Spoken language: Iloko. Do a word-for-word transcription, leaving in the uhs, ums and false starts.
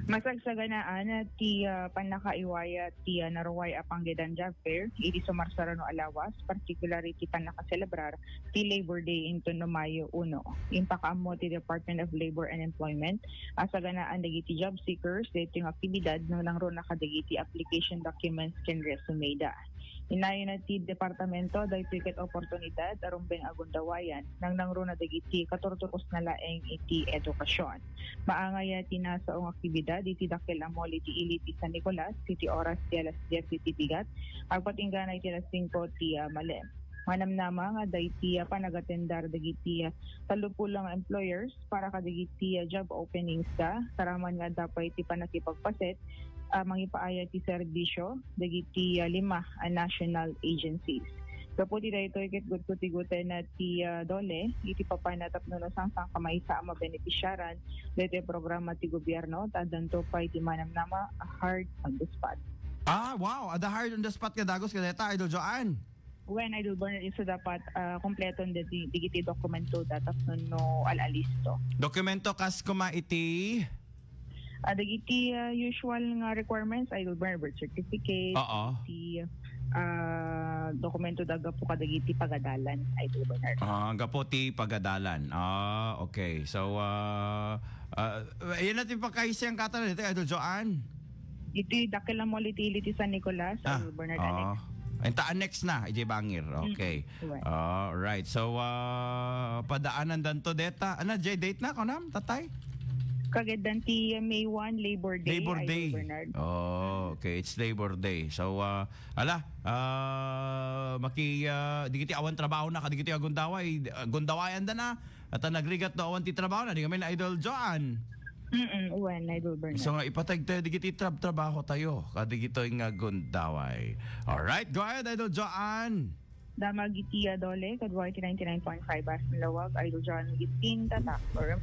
Masagsaganaan ti, ah, pannakaiwayat ti, ah, naruay a panggedan job fair iti sumarsarano a lawas, particularly ti pannakaselebrar ti Labor Day inton no Mayo uno. Impakaammo ti Department of Labor and Employment a saganaan dagiti job seekers daytoy nga aktibidad nang nangruna kadagiti application documents ken resume da. Inayona ti departamento daytoy ket oportunidad a rumbeng a gundawayan nang nangruna dagiti katurturosna laeng iti edukasyon. Maangay ti nasao nga aktibidad iti dakkel a mall iti ili ti San Nicolas iti oras ti alas dies iti bigat, agpatingganay ti alas singko ti, ah, malem. Manamnama nga daytoy, ah, panagatendar dagiti, ah, tallopulo nga employers para kadagiti, ah, job openings da, saraman nga adda pay ti pannakipagpaset a mangipaayat ti serbisyo dagiti, ah, lima a national agencies. Gapu ti daytoy ket gudgutiguten ti, ah, DOLE iti papanna tapno no sangsankamaysa a mabenepisiaran daytoy programa ti gobierno ta addanto pay ti manamnama a hard on the spot. Ah, wow! Adda hard on the spot nga dagus kadayta, Idol Joanne. Wen, Idol Bernard, isu dapat, ah, kompleton dagiti, dagiti dokumento da tapno no al-alisto. Dokumento kas kuma iti? Ah, dagiti, ah, usual nga requirements, Idol Bernard, birth certificate, Oo. Ti, ah, dokumento da gapu kadagiti pagadalan, Idol Bernard. Ah, gapu ti pagadalan. Ah, okay. So, ah, ah, yan natin pagkaisiyan katan dito, Idol Joanne. Iti dakkel a mall iti ili ti San Nicolas, Ah, Idol Bernard, oo. Annex. Enta annex na, iti bangir. Okay. Wen. All right. So, ah, padaanan danto deta. Ano, J date na, kunam, tatay? Kageddan ti May one, Labor Day, Labor Idol Day. Bernard. Oh, okay. It's Labor Day. So, ah, ala, ah, maki, ah, digiti awan trabaho na, kadigiti agundaway, ah, gundawayan da na. At ang nagrigat no awan ti trabaho na, di kami na Idol Joanne. Mm, wen, Idol Bernard. So nga, ipateg tayo digiti trab-, trabaho tayo, kadigitoy nga gundaway. Alright, go ahead, Idol Joanne. Damag iti, ah, DOLE, kadua iti ninety-nine point five Basta Lawag, Idol Joanne Gitin, Tatak, Forum.